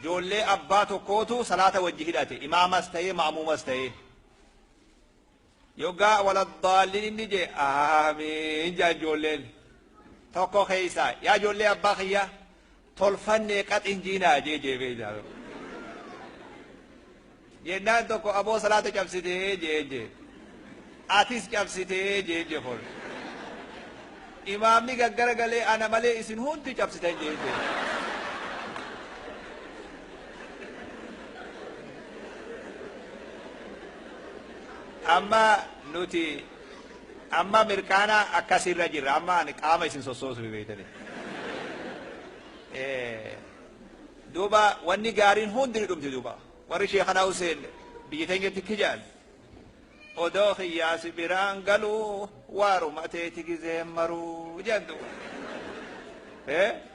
Joollee abbaa tokkootu salaata wajji hidhate, imaamas ta'ee ma'muumas ta'ee. Yoggaa waladdaalliin inni jee aamiin jaan joolleen. Tokko keeysaa yaa joollee abbaa kiyya tolfannee qaxin jiinaa jee jee beeytaa. Jennaan tokko aboo salaata cabsitee jee jee. Atis cabsitee jee jee kun. Imaamni gaggara galee ana malee isin hundi cabsitan jee jee. Amma nuti amma mirqaana akkasirra jirra. Amma ani qaama isin sossoosu beeytani. Duuba wanni gaariin hundi ni dhumti duuba. Warri Sheekhanaa Huseen biyya teenyatti kijaan odoo kiyyaa si biraan galuu waaruma teeti gizeen maruu jedhan duuba.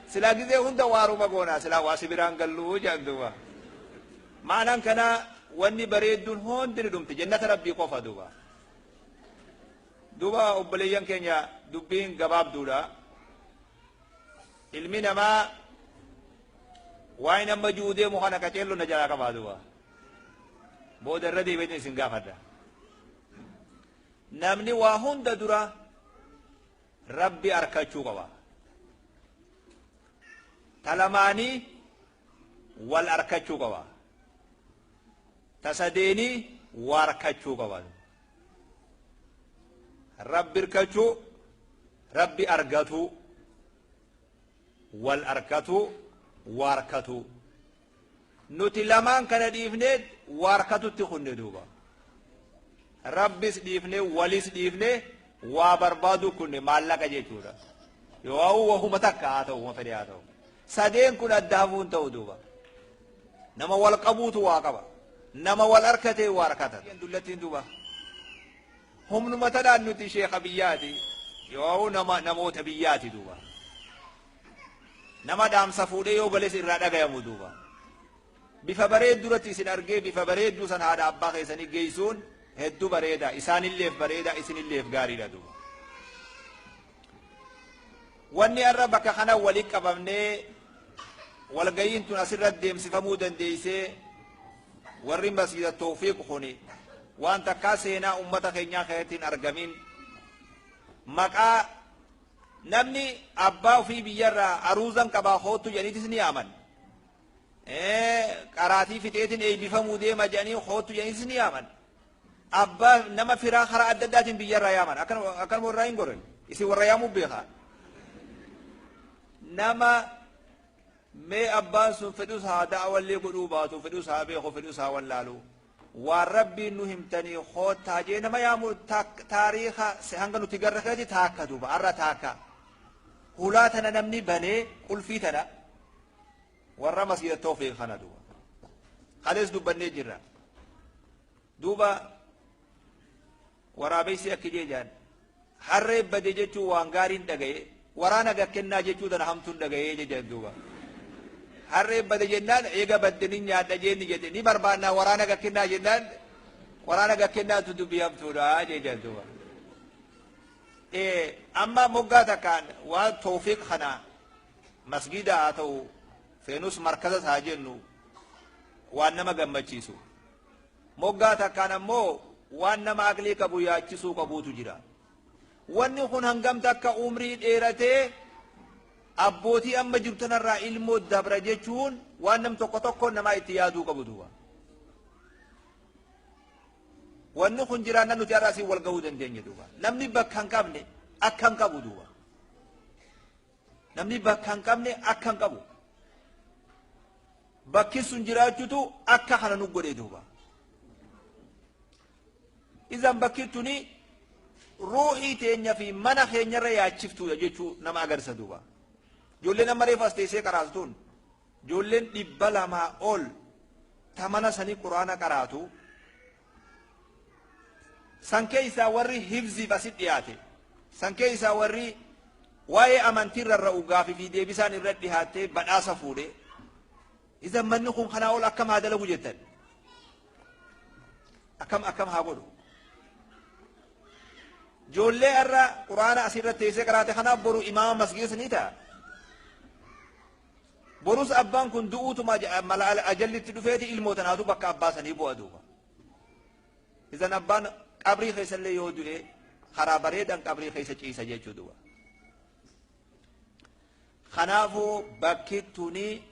Silaa gizee hunda waaruma goonaa silaa waa si biraan galluu jedhan duuba. Ma'anaan kanaa wanni bareedduun hundi ni dhumti jannata Rabbii qofa duuba. Duuba obboleeyyan keenya dubbiin gabaabduudha. Ilmi namaa waa'een amma ji'uu deemu kana qaceello na jalaa qabaa duuba. Booda irra deebi'eetiin isin gaafadha. Namni waa hunda dura Rabbi arkachuu qaba. Ta lamaanii wal arkachuu qaba. Ta sadeenii waa arkachuu qaba. Rabbi arkachuu, Rabbi argatuu, wal arkatuu, waa arkatuu. Nuti lamaan kana dhiifnee waa arkatutti kunne duuba. Rabbis dhiifnee walis dhiifnee waa barbaaduu kunne maallaqa jechuudha. Yoo wahuma takka haa ta'u, wahuma fedhe haa ta'u. Sadeen kun adda hafuu hin ta'u duuba. Nama wal qabuutu waa qaba. Nama wal arkatee waa arkata. Dullattiin duuba. Humnuma tanaan nuti sheekha biyyaati. Yoo nama namoota biyyaati duuba. Nama dhaamsa fuudhee yoo gales irraa dhagayamu duuba. Bifa bareedduratti isin argee bifa bareedduu san haadha abbaa keessanii geessuun hedduu bareeda. Isaanilleef bareeda, isinilleef gaariidha duuba. Wanni har'a bakka kana walitti qabamnee walgayiin tun asirratti deemsifamuu dandeessee warri masjida Tawfiiq kuni waan takkaa seenaa ummata keenyaa keessatti hin argamin maqaa namni abbaa ofii biyyarraa aruuzan qabaa koottu jedhaniitis ni yaaman. Qaraatii fixeetiin eebbifamuu deema jedhanii koottu jedhaniitis ni yaaman. Abbaa nama firaa karaa adda addaatiin biyyarraa yaaman. Akkanuma warraa hin goren. Isin warra yaamuu beekaa. Nama mee abbaan sun fedhus haa da'awallee godhuu baatu, fedhus haa beeku, fedhus haa wallaalu. Waan Rabbiin nu himtanii koottaa jee nama yaamu taariika hanga nuti garra keeti taakka duuba har'a taakka. Hulaa tana namni banee qulfii tana warra masjida Tawfiiq kana duuba. Kalees dubbannee jirra. Duuba waraabessi akki jee jaan harree bade jechuun waan gaariin dhagaye waraana gakkennaa jechuu tana hamtuun dhagayee jedhan duuba. Harree bade jennaan eega badde ni nyaadha jeenni jedhe ni barbaannaa waraana gakkennaa jennaan waraana gakkennaatu dubbii hamtuudha jedhan duuba. Amma moggaa takkaan waan Tawfiiq kana masgiida haa ta'u feenus markazas haa jennu waan nama gammachiisu. Moggaa takkaan ammoo waan nama aqlii qabu yaachisuu qabuutu jira. Wanni kun hangam takka umrii dheeratee abbootii amma jirtu tanarraa ilmoo dabra jechuun waan nam tokko tokko namaa itti yaaduu qabu duuba. Wanni kun jiraannaan nuti har'a asiin wal gahuu dandeenya duuba. Namni bakka hin qabne akka hin qabu duuba. Namni bakka hin qabne akka hin qabu. Bakki sun jiraachutu akka kana nu godhe duuba. Izan bakki tuni ruuhii teenya fi mana keenyarra yaachiftuudha jechuu nama agarsiisa duuba. Ijoolleen amma reefu as teessee qaraastuun ijoolleen 200 ol ta mana sanii quraana qaraatu san keessaa warri hifziif asit dhiyaate san keessaa warri waa'ee amantii rarra'u gaafii fi deebisaan irra dhihaattee badhaasa fuudhe idan manni kun kanaa ol akkam haa dalagu jettan akkam akkam haa godhu ijoollee irra quraana asirra teessee qaraate kanaaf boru imaama masgiida sanii ta'a. Borus abbaan kun du'uutuma mala ajallitti dhufeeti ilmoo tanaatu bakka abbaa sanii bu'a duuba. Isan abbaan qabrii keessallee yoo du'e karaa bareedan qabrii keessa ciisa jechuu duuba. Kanaafuu bakki tuni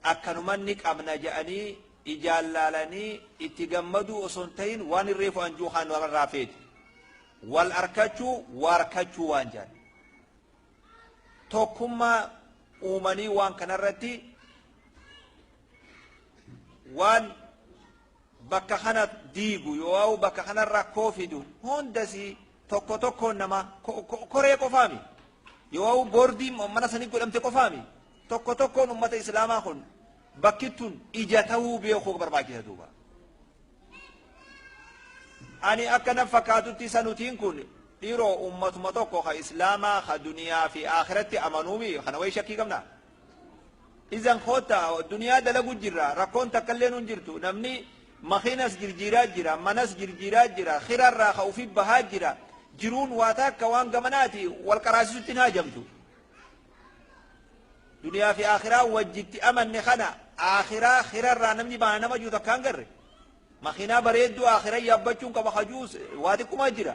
akkanuman ni qabna je'anii ijaan laalanii itti gammaduu osoo hin ta'in waan hin reefu anjuu kaan namarraa feeti. Wal arkachuu waarkachuu waan jedhan. Tokkummaa uumanii waan kanarratti waan bakka kana diigu yoo bakka kana rakkoo fidu hundasii tokko tokkoon nama koree qofaami. Yoo boordii mana sanii godhamte qofaami. Tokko tokkoon ummata islaamaa kun bakki tun ija ta'uu beekuu barbaachisa duuba. Ani akka na fakkaatutti isa nutiin kun dhiiroo ummatuma tokko ka islaamaa ka duniyaa fi akhiratti amanuumi kana wayi shakkii qabna. Izan koota duniyaa dalagu jirra, rakkoon takkallee nun jirtu, namni makiinas jirjiiraa jira, manas jirjiiraa jira, khirarraa ka ufi bahaa jira, jiruun waa takka waan gamanaati wal qaraasisutti hin haajamtu. Duniyaa fi akhiraa wajjitti amanne kana akhiraa khirarraa namni baana nama jiru takka hin garre. Makiinaa bareedduu akhiraa yaabbachuun qaba hajuus waa xiqqumaa jira.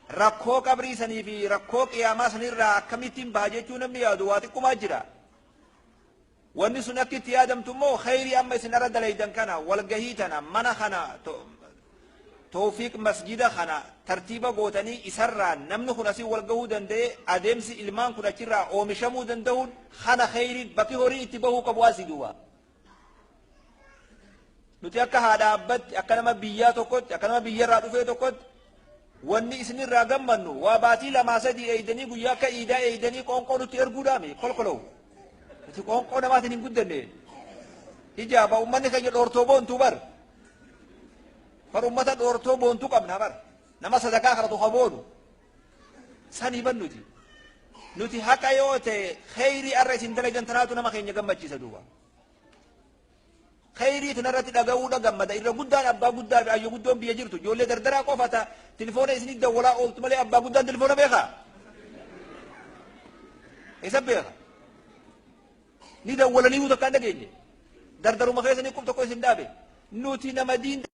Rakkoo qabrii sanii fi rakkoo qiyaamaa sanirraa akkamittiin baha jechuu namni yaadu waa xiqqumaa jira. Wanni sun akka itti yaadamtu immoo khayrii amma isin irra dalaydan kana walgahii tana mana kana tawfiiq masjida kana tartiiba gootanii isarraa namni kun asii wal gahuu danda'e adeemsi ilmaan kun achirraa oomishamuu danda'uun kana khayriin bakki horii itti bahuu qabu asii duuba. Nuti akka haadha abbatti, akka nama biyyaa tokkotti, akka nama biyyarraa dhufee tokkotti wanni isinirraa gammannu waa baatii lamaa sadii eeydanii guyyaa akka iidaa eeydanii qoonqoo nutti erguudhaami kolkolow. Nuti qoonqoo namaatiin hin guddanne. Ijaaba ummanni keenya dhoortoo boontuu bar. Bar ummata dhoortoo boontuu qabna bar. Nama sadaqaa kadhatu ha boonu. Sanii ban nuti. Nuti haqa yoo ta'e kheyrii arra isin dalagan tanaatu nama keenya gammachiisa duuba. Kheyrii tanarratti dhaga'uudha gammada. Irra guddaan abbaa guddaa fi ayyo guddoon biyya jirtu ijoollee dardaraa qofa ta tilifoona isinii dawwalaa ooltu malee abbaa guddaan tilifoona beekaa? Isa beeka? Ni dawwalanii takka hin dhageenye. Dardaruma keessa ni qub tokko isin dhaabe. Nuti nama diin